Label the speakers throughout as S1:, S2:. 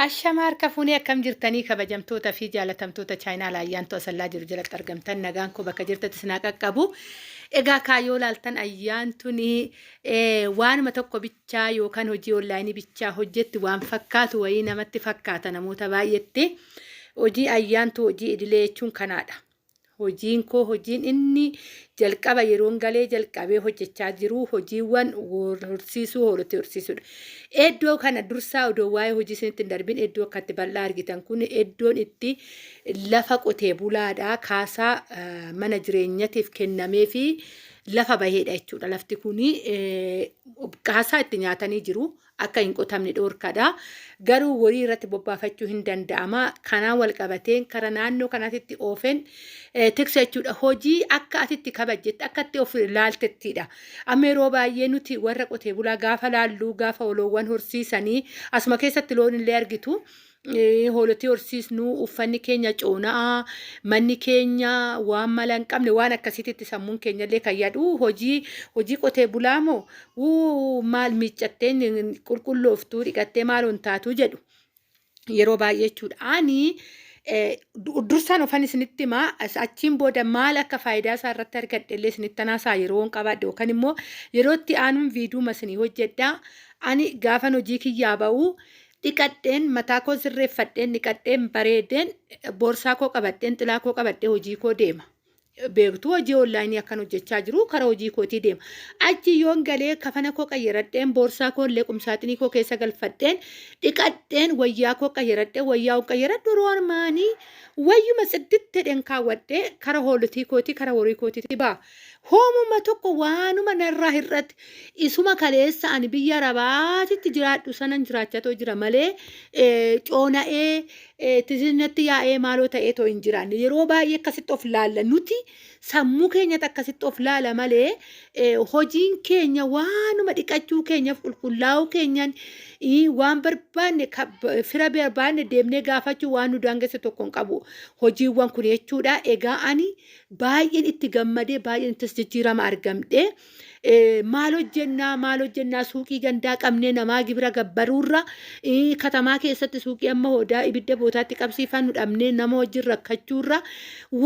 S1: Ashama harka fuunee akkam jirtanii kabajamtoota fi jaalatamtoota chaayinaal ayyaantu asallaa jiru jalatti argamtan nagaan koo bakka jirtatti isin haa qaqqabu. Egaa kaayyoo laaltan ayyaantuun waanuma tokko bichaa yookaan hojii onlaayinii bichaa hojjetti waan fakkaatu wayii namatti fakkaata namoota baay'eetti. Hojii ayyaantu hojii idilee jechuun kanaadha. Hojiin koo hojiin inni jalqaba yeroon galee jalqabee hojjechaa jiru hojiiwwan horsiisuu hoolota horsiisuudha. Iddoo kana dursaa odoo waa'ee hojii isinitti hin darbin iddoo akkatti bal'aa argitan kun iddoon itti lafa qotee bulaadha kaasaa mana jireenyatiif kennamee fi lafa baheedha jechuudha. Lafti kun kaasaa itti nyaatanii jiru. Akka hin qotamne dhoorkadha. Garuu horii irratti bobbaafachuu hin danda'ama. Kanaan wal qabateen kara naannoo kanaatitti oofen tiksa jechuudha. Hojii akka atitti kabajjetti akka itti of ilaaltettidha. Amma yeroo baay'ee nuti warra qotee bulaa gaafa laallu gaafa holoowwan horsiisanii asuma keessatti loon illee argitu. Hoolotii horsiisnu uffanni keenya coona'aa manni keenya waan mala hin qabne waan akkasiititti sammuun keenya illee kan yaadu hojii hojii qotee bulaa moo wuu maal miiccatteen qulqullooftuu dhiqattee maal hin taatu jedhu yeroo baay'ee jechuudha. Ani dursaan ofan isinitti himaa achiin booda maal akka faayidaa isaa irratti argadhe illee isinitti anaasaa yeroo hin qabaadhe yookaan immoo yeroo itti aanuun viidiyuma isinii hojjedha. Ani gaafan hojii kiyyaa ba'u dhiqadheen mataa koo sirreeffadheen dhiqadheen bareedeen boorsaa koo qabadheen xilaa koo qabadhee hojii koo deema. Beektuu hojii onlaayinii akkan hojjechaa jiru kara hojii kootii deema. Achi yoon galee kafana koo qayyaradheen boorsaa koo illee qumsaaxinii koo keessa galfadheen dhiqadheen wayyaa koo qayyaradhee wayyaa koo qayyaradhu yeroo armaanii wayyuma tsidditti jedheen kaawwadhee kara hoolotii kootii kara horii kootiitti ba'a. Hoomuma tokko waanuma narraa hir'ate isuma kaleessa ani biyya Arabaatitti jiraadhu sanan jiraachatoo jira malee coona'ee tizinatti yaa'ee maaloo ta'ee too hin jiraanne. Yeroo baay'ee akkasitti of laalla nuti sammuu keenyatti akkasitti of laala malee hojiin keenya waanuma dhiqachuu keenyaaf qulqullaa'uu keenyan waan barbaanne fira barbaanne deemnee gaafachuu waan nu daangesse tokko hin qabu hojiiwwan kun jechuudha. Egaa ani baay'een itti gammadee baay'een ittis jijjiirama argamdhe. Maal hojjennaa maal hojjennaa suuqii gandaa qabnee namaa gibira gabbaruurra katamaa keessatti suuqii amma hoodaa ibidda bootaatti qabsiifannu dhabnee nama wajjin rakkachuurra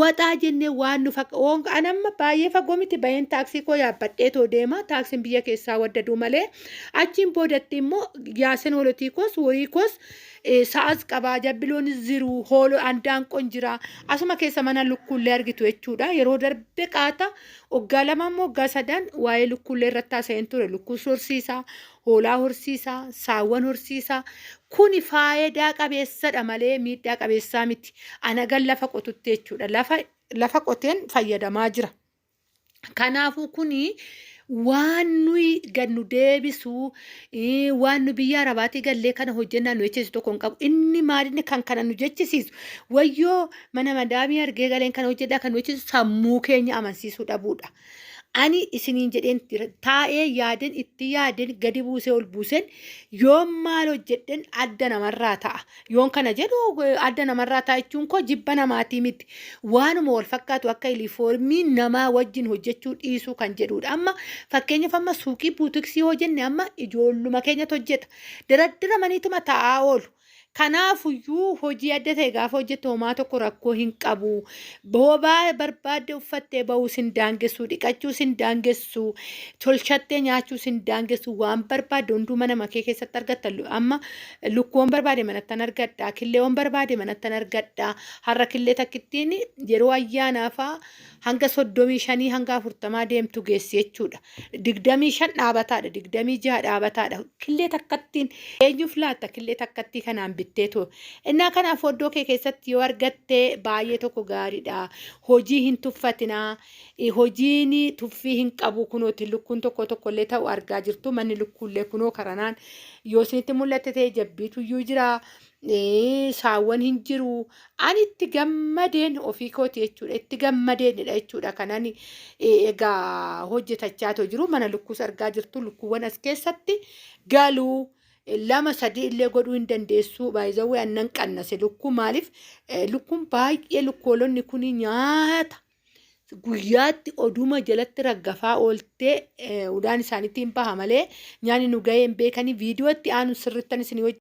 S1: waxaa jennee waan nu fakka an amma baay'ee fagoo miti baheen taaksii koo yaabbadhee too deema taaksiin biyya keessaa waddaduu malee achiin boodatti immoo yaasen hoolotii koos horii koos Sa'as qaba, jabbiloonis jiru, hoolo andaanqoon jira. Asuma keessa mana lukkuullee argitu jechuudha. Yeroo darbe qaata waggaa lama immoo waggaa sadan waa'ee lukkuullee irratti haasa'een ture. Lukkuus horsiisa, hoolaa horsiisa, saawwan horsiisa. Kuni faayidaa qabeessadha malee miidhaa qabeessaa miti. Anagan lafa qotutti jechuudha. Lafa lafa qoteen fayyadamaa jira. Kanaafuu kuni waan nuyi gad nu deebisu waan nu biyya arabaatii gallee kana hojjennaan nu jechisiisu tokko hin qabu. Inni maalinni kan kana nu jechisiisu wayyoo mana madaamii argee galeen kana hojjedhaa kan nu jechisiisu sammuu keenya amansiisuu dhabuudha. Ani isiniin jedheen jira. Taa'ee yaaden itti yaaden gadi buusee ol buuseen yoon maal hojjedhen adda namarraa ta'a. Yoon kana jedhu adda namarraa ta'a jechuun koo jibba namaatii miti. Waanuma wal fakkaatu akka ilifoormii namaa wajjin hojjechuu dhiisuu kan jedhudha. Amma fakkeenyaaf amma suuqii buutiksii hoo jenne amma ijoolluma keenyatu hojjeta. Daraddaramaniituma taa'aa oolu. Kanaafuyyuu hojii adda ta'e gaafa hojjettu homaa tokko rakkoo hin qabu. Bobaa barbaadde uffattee bahuu sin daangessu, dhiqachuu sin daangessu, tolchattee nyaachuu sin daangessu, waan barbaadde hunduu mana makee keessatti argatta. Amma lukkuun barbaade manattan argadha, killeewwan barbaade manattan argadha. Har'a killee takkittiin yeroo ayyaanaa fa'aa hanga 35 hanga 40 deemtu geessi jechuudha. 25 dhaabataadha, 26 dhaabataadha. Killee takkattiin eenyuuf laatta killee takkattii kanaan bittee too. Innaa kanaaf oddoo kee keessatti yoo argatte baay'ee tokko gaariidha. Hojii hin tuffatinaa. Hojiin tuffii hin qabu kunooti lukkuun tokko tokkollee ta'u argaa jirtu. Manni lukkuullee kunoo karanaan yoo isinitti mul'atte ta'e jabbiitu iyyuu jira. Saawwan hin jiru. Ani itti gammadeen ofii kooti jechuudha. Itti gammadeenidha jechuudha. Kan ani egaa hojjetachaa too jiru mana lukkuus argaa jirtu lukkuuwwan as keessatti galuu lama sadii illee godhuu hin dandeessu. Baay'izawwee annan qannase lukkuu maaliif lukkuun baay'ee lukkoolonni kun nyaata guyyaatti oduma jalatti raggafaa ooltee udaan isaaniitti hin baha malee nyaanni nu gahee hin beekanii viidiyoo itti aanu sirrittan isin hojii.